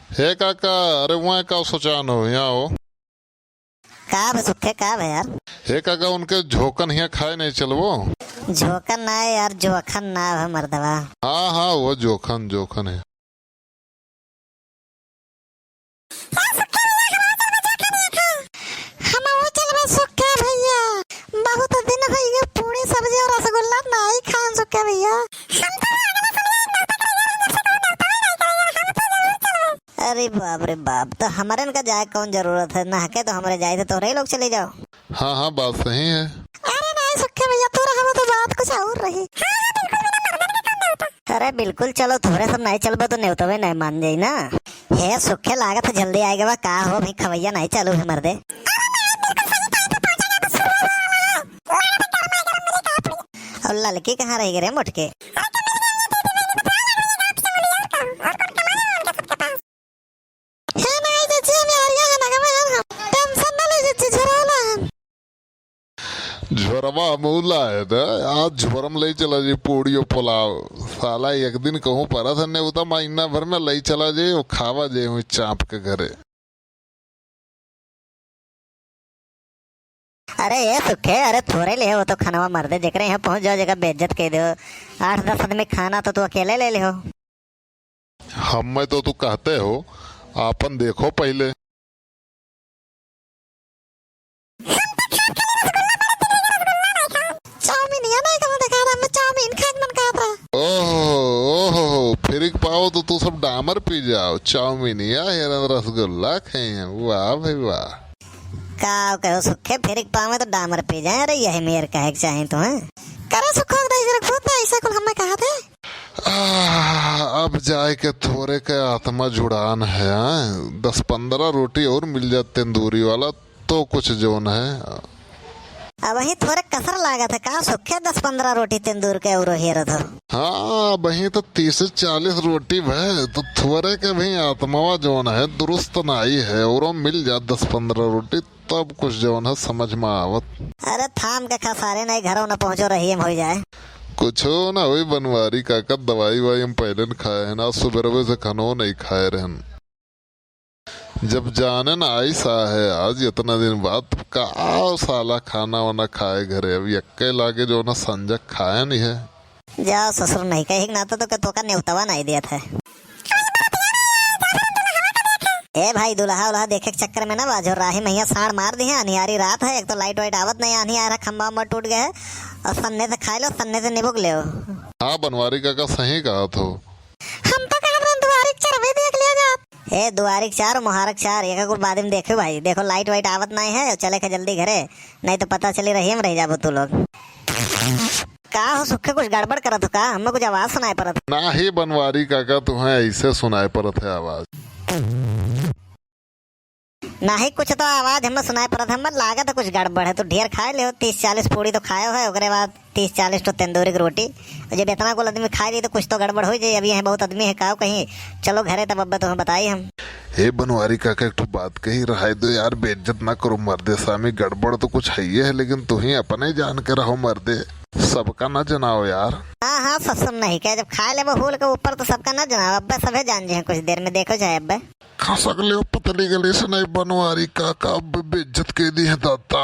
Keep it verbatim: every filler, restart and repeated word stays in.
हे काका, अरे वहाँ का सोचान हो, यहाँ हो। का बे सुखे, का बे यार? हे काका, उनके झोकन हियाँ खाए नहीं चलबो? झोकन ना है यार, जोखन ना है मर्दवा। हाँ, हाँ, वो जोखन, जोखन है। हमहू चलबे सुखे भैया, बहुत दिन होइ गए पूड़ी सब्जी और रसगुल्ला नाई खान सुखे भैया। अरे बाप रे बाप, तो हमरन का जाए कौन जरूरत है, नहके तो हमरे जाए थे, तोहरे लोग चले जाओ। हाँ, हाँ, बात सही है। अरे नहीं सुखे भैया, तू रहबो तो बात कुछ और रही। अरे बिल्कुल चलो, थोड़े सब नहीं चलबो तो नेवतवे नहीं मान जाई ना। हे सुखे, लागत है जल्दी आए गवा, का हो भाई, खवैया नहीं चालू है मर्दे। और ललकी कहाँ रह गए रे मोटके? हे नहीं चाची, हम यार यहाँ नगवा हैं हम। टेंशन ना ले चाची, झोरवा ला हम। झोरवा हम उ लाए न, आज झोरम ले चला जी, पूड़ियो पुलाव। साला एक दिन कहूँ परत है, नेवता महीना भर में ले चला जी, वो खावा जे हुई चाप के घरे। अरे ए सुखे, अरे थोरे ले हो तो खनवा मर्दे, जेकरे यहाँ पहुँच जाओ, जेकर बेइज्जत कइ दो। आठ दस आदमी खाना तो तू अकेले ले ले हो। हमें तो तू कहते हो, आपन देखो पहिले। चाउमीन या नहीं कहाँ देखा रहा, हमें चाउमीन खाए के मन कहा था। ओहो, ओहो, फिरिक पाओ तो तू सब डामर पी जाओ, चाउमीन या हेरन रसगुल्ला खाए हैं, वाह भाई वाह। का कहो सुखे, फिरिक पावे तो डामर पी जाए। अरे यही मेर कहे के चाही तो है। करे सुखो दे जरा खुद ऐसे कुल हमें कहा थे। आह, अब जाए के थोरे के आत्मा जुड़ान है, हाँ? दस पन्द्रह रोटी और मिल जात तंदूरी वाला तो कुछ जोन है। अब वही थोरे कसर लागत है का सुखे, दस पन्द्रह रोटी तंदूर के और हेरत हो। हाँ, वही तो तीस चालीस रोटी भे, तो थोरे के भी आत्मावा जोन है, दुरुस्त नाई है, और मिल जात दस पन्द्रह रोटी, तब कुछ जौन है समझ में आवत। अरे थाम के खा सारे, नहीं घरों न पहुँचो रही हम हो जाए। कुछो ना होई बनवारी काका, दवाई वाई हम पहले न खाए हैं, आज सुबेरवे से खनो नहीं खाए रहन। जब जाने न आई सा है आज इतना दिन बाद, का साला खाना वाना खाए घरे, अब यक्के लागे जो ना संजक खाए नहीं है। जा ससुर, नहीं कही ना तो, तो के तोका नेवतवा नहीं देत है। ए भाई, दुल्हा उल्हा देखे के चक्कर में ना बाजो, राही मैया साँड़ मार दी है। अनियारी रात है, एक तो लाइट वाइट आवत नहीं, आन्ही आ रहा, खंबा उम्बा टूट गया है, और सन्ने से खाए लो, सन्ने से निबुक ले। हाँ बनवारी काका, सही कहा थो। हम तो कहत रहन दुआरी के चरवे देख लिया जात। ए दुआरी के चार, मोहारक चार, एक कुल बाद में देखे भाई, देखो लाइट वाइट आवत नहीं है, चले के जल्दी घरे, नहीं तो पता चली रही हम रह जाबो तू लोग। का हो सुखे, कुछ गड़बड़ करत हो का? हमें कुछ आवाज सुनाई पड़त है। नाही बनवारी काका, तुम्हें ऐसे सुनाई पड़त है आवाज। नाही, कुछ तो आवाज हमें सुनाई पड़त है, हमें लागत है कुछ गड़बड़ है। तू ढेर खाए ले हो, तीस चालीस पूड़ी तो खाए हो है, ओकरे बाद तीस चालीस तो तंदूरी की रोटी। जब इतना कुल आदमी खाए ली तो कुछ तो गड़बड़ हो जाए। अभी यहाँ बहुत आदमी है, का कहीं, चलो घरे तब अब्बे तुम्हें बताई हम। हे बनवारी काका, एक ठो बात कही, रहाई दो यार, बेइज्जत ना करो मर्दे। सामी गड़बड़ तो कुछ है ही है, लेकिन तू ही अपने जान के रहो मर्दे। सबका ना जनाओ यार। हाँ, हाँ, ससुर नहीं कहे, जब खाए लेबो होल के ऊपर तो सबका ना जनाओ। अब्बे सभे जान जे हैं कुछ देर में, देखो चाहे अब्बे। खसक ले पतली गली से नहीं बनवारी काका, अब बेइज्जत के दी है दाता।